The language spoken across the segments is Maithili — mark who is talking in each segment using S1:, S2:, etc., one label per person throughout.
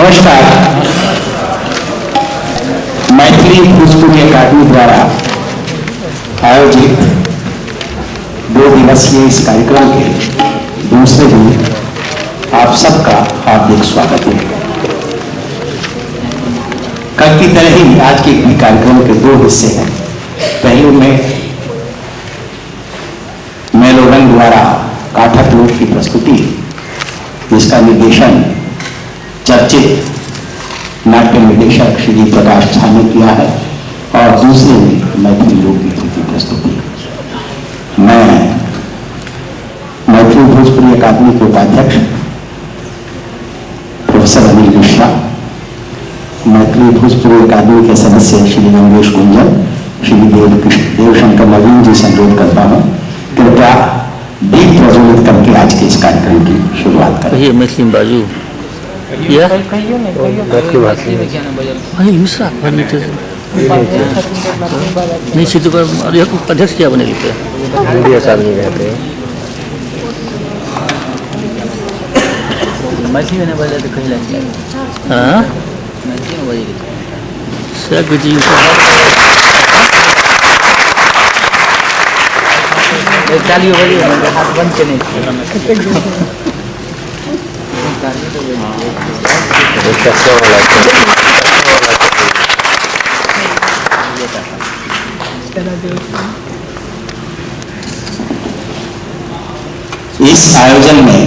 S1: नमस्कार। मैथिली भोजपुरी अकादमी द्वारा आयोजित 2 दिवसीय इस कार्यक्रम के दूसरे दिन आप सबका हार्दिक स्वागत है। कल की तरह ही आज के भी कार्यक्रम के 2 हिस्से हैं। पहले में मैलोरंग द्वारा काठक लोक की प्रस्तुति, जिसका निर्देशन चर्चित नाट्य निर्देशक श्री प्रकाश झा ने किया है, और दूसरे में मैथिली लोकगीतों की प्रस्तुति। मैं मैथिली भोजपुरी अकादमी के उपाध्यक्ष प्रोफेसर अनिल मिश्रा, मैथिली भोजपुरी अकादमी के सदस्य श्री गंगेश कुंजल, श्री देवशंकर नवीन जी से अनुरोध करता हूँ, कृपया दीप प्रज्वलित करके आज के इस कार्यक्रम की शुरुआत करें।
S2: मैथिली बाजू मिश्रा नहीं तो अध्यक्ष क्या बने
S1: इस आयोजन में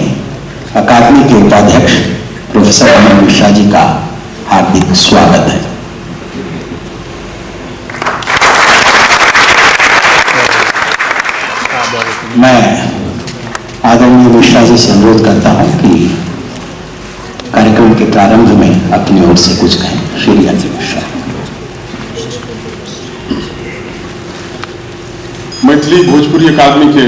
S1: अकादमी के उपाध्यक्ष प्रोफेसर अनिल मिश्रा जी का हार्दिक स्वागत है। मैं आदरणीय मिश्रा जी से अनुरोध करता हूं कि कार्यक्रम के प्रारंभ में अपनी ओर से कुछ कहें। श्री अनिल मिश्रा।
S3: मैथिली भोजपुरी अकादमी के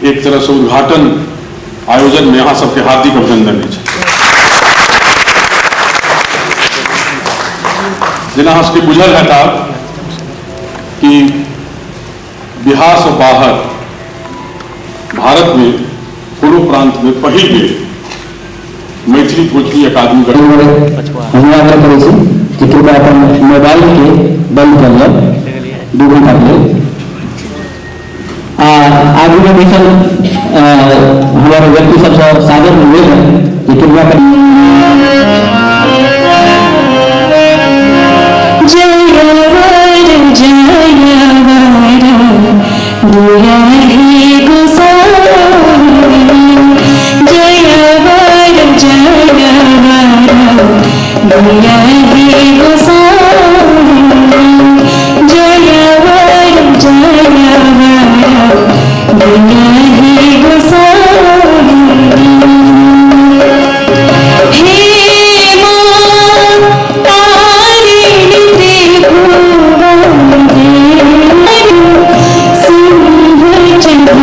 S3: एक तरह से उद्घाटन आयोजन में यहाँ सबके हार्दिक अभिनंदन है। जेना अहाँ सबके बुझल हेता कि बिहार से बाहर भारत में कोनो प्रांत में पहिल बेर मैथिली भोजपुरी अकादमी गठन।
S4: हम आग्रह करै छी कि कृपया अपन मोबाइल के बंद कर लिअ 2 घंटा के लेल। आ आगू में बैसल हमारे व्यक्ति सबसे सादर निवेदन कि कृपया कर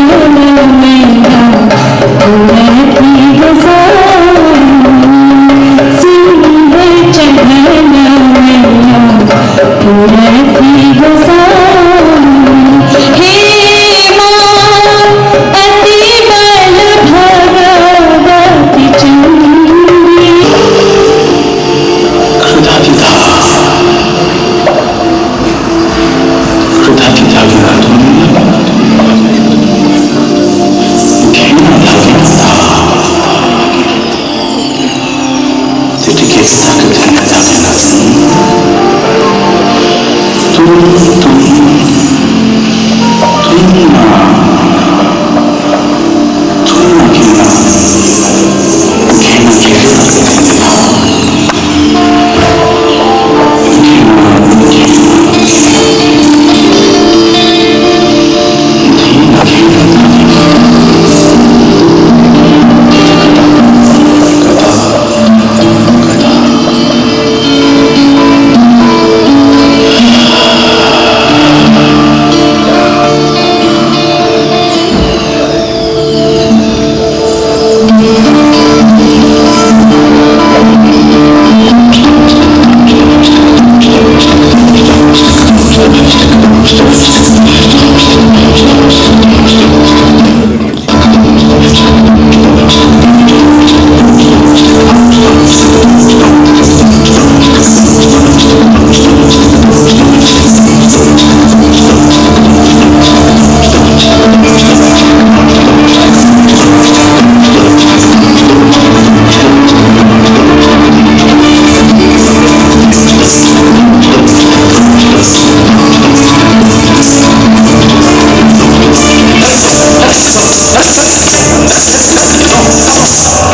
S5: हे Let's go.